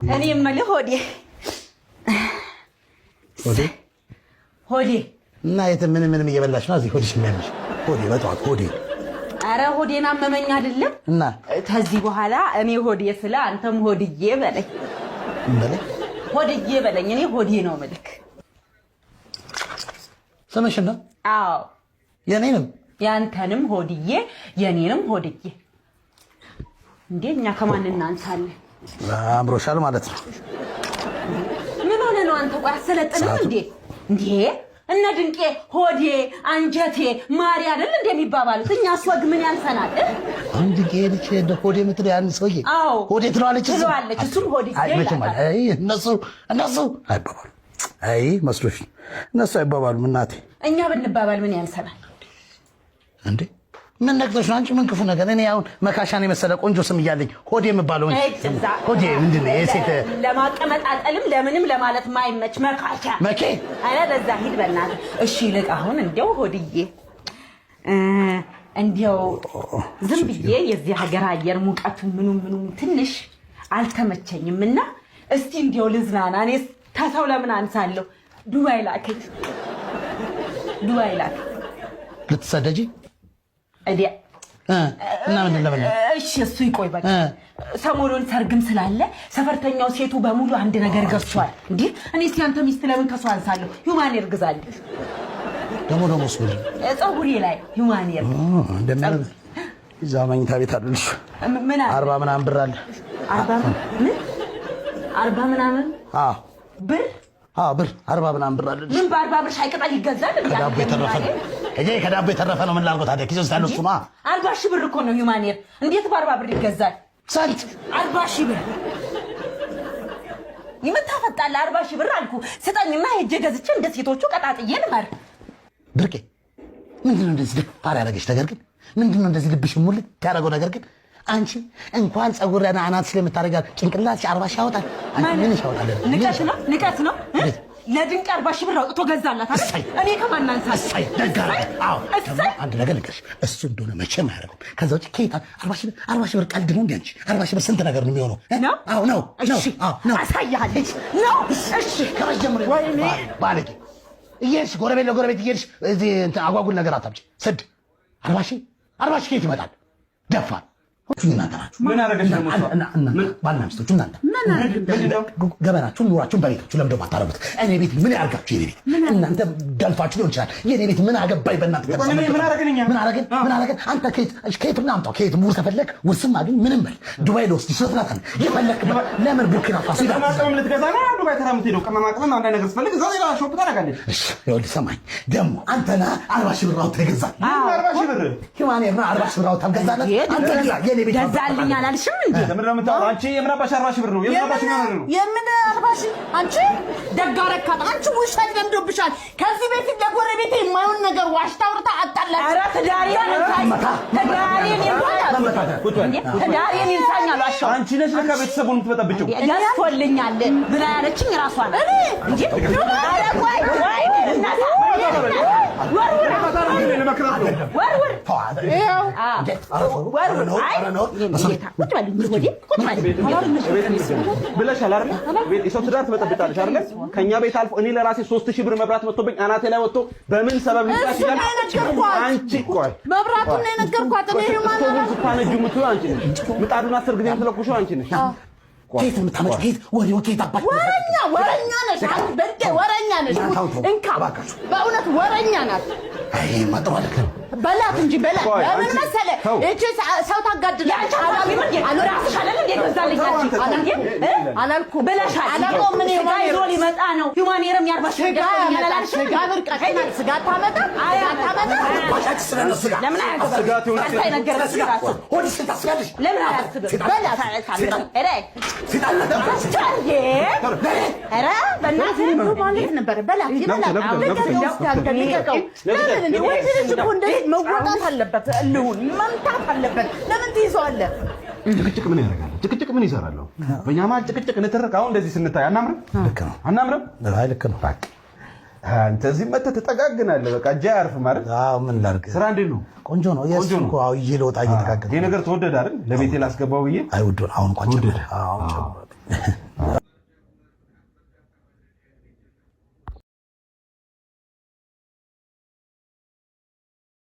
እኔ የምልህ ሆዴ ሆዴ ሆዴ እና የት ምን ምንም እየበላሽ ነው እዚህ ሆድሽ የሚያምሽ? ሆዴ በጠዋት ሆዴ። ኧረ ሆዴን አመመኝ አይደለም። እና ከዚህ በኋላ እኔ ሆዴ ስለ አንተም ሆድዬ በለኝ። በለኝ። ሆድዬ በለኝ። እኔ ሆዴ ነው ምልክ። ስምሽን ነው? አዎ። የኔንም? ያንተንም ሆድዬ የኔንም ሆድዬ። እንዴ እኛ ከማን እናንሳለን? አምሮሻል ማለት ነው። ምን ሆነ ነው አንተ? ቆይ አሰለጥንም እንዴ? እንዴ እነ ድንቄ ሆዴ አንጀቴ ማሪ አይደል እንዴ የሚባባሉት? እኛስ ወግ ምን ያንሰናል? አሁን ድንቄ ልጅ ሆዴ የምትለው ያን ሰውዬ? አዎ። ሆዴ ትለዋለች። እሱ? ትለዋለች። እሱም ሆዴ አይ መቼም ይላታል። አይ እነሱ አይባባሉም። አይ መስሎሽ እነሱ አይባባሉም እናቴ። እኛ ብንባባል ምን ያንሰናል? እንዴ ምን ነክቶሽ ነው አንቺ? ምን ክፉ ነገር? እኔ አሁን መካሻን የመሰለ ቆንጆ ስም እያለኝ ሆዴ የምባለው እንጂ አይ እዛ ሆዴ ምንድን ነው የሴት ለማቀመጣጠልም ለምንም ለማለት ማይመች መካሻ። መኬ። አረ በዛ ሂድ በእናትህ። እሺ ይልቅ አሁን እንደው ሆድዬ እንደው ዝም ብዬ የዚህ ሀገር አየር ሙቀቱ ምኑ ምኑ ትንሽ አልተመቸኝም እና እስቲ እንደው ልዝናና። እኔስ ከሰው ለምን አንሳለሁ? ዱባይ ላከኝ፣ ዱባይ ላከኝ። ልትሰደጂ? እዲያ። እና ምንድን ለምን? እሺ እሱ ይቆይ በቃ። ሰሞኑን ሰርግም ስላለ ሰፈርተኛው ሴቱ በሙሉ አንድ ነገር ገዝቷል። እንዴ እኔ እስቲ አንተ ሚስት ለምን ከሰው አንሳለሁ? Human hair ግዛልኝ። ደግሞ እሱ ምንድን ነው? ፀጉሬ ላይ human hair። እንደሚያደርግ እዛ መኝታ ቤት አለልሽ። ምን አለ? 40 ምናምን ብር አለ። 40 ምን? 40 ምናምን? አዎ። ብር? አዎ ብር 40 ምናምን ብር አለልሽ። ምን በ40 ብር ሻይ ቅጠል ይገዛል? እንዴ? ከዳቦ የተረፈ ነው። እጄ ከዳቦ የተረፈ ነው። ምን ላድርገው ታዲያ? ኪሴ ውስጥ ያለው እሱ ነዋ። 40,000 ብር እኮ ነው human hair። እንዴት በ40 ብር ይገዛል? ስንት? 40,000 ብር። የምታፈጣለህ? 40,000 ብር አልኩህ። ስጠኝና ሄጄ ገዝቼ እንደ ሴቶቹ ቀጣጥዬ ልመር። ብርቄ ምንድን ነው እንደዚህ ደፋር ያደረገሽ ነገር ግን? ምንድን ነው እንደዚህ ልብሽ ሙልት ያደረገው ነገር ግን? አንቺ እንኳን ፀጉር አናት ስለምታደርጊ ጭንቅላትሽ 40,000 ያወጣል። አንቺ ምንሽ ያወጣል? ንቀት ነው፣ ንቀት ነው። ለድንቅ 40,000 ብር አውጥቶ ገዛላት አይደል? እሰይ! እኔ ከማን አንሳለሁ? እሰይ ደግ አደረገ። አዎ። እሰይ! ደግሞ አንድ ነገር ልንገርሽ፣ እሱ እንደሆነ መቼም አያደርገውም። ከዛ ውጭ ከየት 40,000 ብር? 40,000 ብር ቀልድ ነው እንዴ አንቺ? 40,000 ብር ስንት ነገር ነው የሚሆነው? ነው? አዎ ነው ነው። እሺ። አዎ ነው። አሳይሃለሁ። ነው። እሺ። ከመጀመሪያው ወይኔ። ባለጌ እየሄድሽ ጎረቤት ለጎረቤት እየሄድሽ እዚህ እንትን አጓጉል ነገር አታምጪ። ስድ 40,000 40,000 ከየት ይመጣል? ደፋር እናንተ ናችሁ። ምን አደረገች ደግሞ እሷ? እናንተ ባልና ሚስቶቹ እናንተ ገበናችሁን ኑሯችሁን በቤታችሁ ለምንድን ነው የማታደርጉት? እኔ ቤት ምን ያርጋችሁ? የኔ ቤት እናንተ ደልፋችሁ ሊሆን ይችላል። የኔ ቤት ምን አገባኝ? በእናንተ ተነሳ። ምን አደረግን እኛ? ምን አደረግን? ምን አደረግን? አንተ ከየት እናምጣው? ከየት ውርስ ከፈለክ ውርስም አግኝ ምንም በል። ዱባይ ልወስድሽ ትላታለህ። የፈለክበት ለምን ቡርኪና ፋሶ ይላል? ቅመማ ቅመም ልትገዛ ነው ዱባይ ተራ የምትሄደው። ቅመማ ቅመም አንዳንድ ነገር ስትፈልግ እዛ ሌላ shop ታደርጋለች። እሺ ይኸውልህ ሰማኝ። ደግሞ አንተ ነህ 40,000 ብር አውጥተህ የገዛት። 40,000 ብር? Human hair ነው 40,000 ብር አውጥተህ ገዛለት። አንተ ግዛ የኔ ቤት ገዛልኝ አላልሽም እንዴ? ለምንድን ነው የምታወራው? አንቺ የምን አባሽ 40,000 ብር ነው? የምን አባሽ ብር ነው? የምን 40,000? አንቺ ደግ አደረካት። አንቺ ውሸት ለምዶብሻል። ከዚህ በፊት ለጎረቤቴ የማይሆን ነገር ዋሽታ አውርታ አጣላች። ኧረ ትዳሬን ይንሳኝ፣ ትዳሬን ይንሳኝ፣ ትዳሬን ይንሳኝ አልዋሻውም። አንቺ ነሽ ለካ ቤተሰቡን የምትበጠብጪው። ገዝቶልኛል ብላ ያለችኝ እራሷ ናት እንጂ። ኧረ ቆይ ቆይ እናታ ወርውር ወርውር ወርውር። አይ ጌታ ቁጭ በል ወዴ ቁጭ በል። ብለሻል አይደል? የሰው ትዳር ትበጠብጣለሽ አይደል? ከኛ ቤት አልፎ እኔ ለራሴ 3000 ብር መብራት መጥቶብኝ አናቴ ላይ ወጥቶ በምን ሰበብ ልጣሽ እሱን ነው የነገርኳት። አንቺ ቆይ መብራቱን ነው የነገርኳት። እኔ human ስቶቡን ስታነጂው የምትውይው አንቺ ነሽ። ምጣዱን 10 ጊዜ የምትለኩሺው አንቺ ነሽ። ከየት ነው የምታመጪው? ከየት ወሬው ከየት አባሽ? ወረኛ ወረኛ ነሽ አንቺ በርቄ ወረኛ ነሽ። ተው ተው፣ እንካ እባካችሁ። በእውነት ወረኛ ናት። አይ ጥሩ አይደለም። በላት እንጂ በላት። ቆይ፣ ለምን አንቺ መሰለህ ተው። እቺ ሰው ታጋድላለች። ራስሽ አይደል እንዴ ገዛልኝ አንቺ? አላልኩም። ብለሻል። አላውቀውም እኔ ስጋ ይዞ ሊመጣ ነው። Human hair ም የ40,000 ስጋ ያመጣል። ስጋ ብርቃችን ናት። ስጋ ታመጣ ስጋ ታመጣ። ባሻች ስለ እነሱ ጋር ለምን አያስብም? ስጋት ይሁን አንተ የነገረችኝ እራሱ ሆድሽን ታስቢያለሽ። ለምን አያስብም? በላት። ኧረ ሴጣን እንዴ! ኧረ በእናትህ ማለት ነበረ። በላት ይበላት። ልቀቀው እስኪ አንተ ልቀቀው። ለምን እንደ ወንድ ልጅ እኮ እንደዚህ መወጣት አለበት። እልሁን መምታት አለበት። ለምን ትይዘዋለህ? ጭቅጭቅ ምን ያደርጋል? ጭቅጭቅ ምን ይሰራል? በእኛ መሀል ጭቅጭቅ ንትርክ። አሁን እንደዚህ ስንታይ አናምርም? ልክ ነው። አናምርም? አይ ልክ ነው። በቃ አንተ እዚህ መተህ ትጠጋግናለህ። በቃ እጅ አያርፍም አይደል? አዎ ምን ላድርግ? ስራ እንዴት ነው? ቆንጆ ነው። የእሱ ነው። እኮ አዎ ይዤ ልወጣ እየተጋገጥኩ ይሄ ነገር ተወደደ አይደል? ለቤቴ ላስገባው ብዬ። አይ ውድ ሆነ። አሁን እንኳን ተወደደ። ጨመረ። አዎ ጨመረ።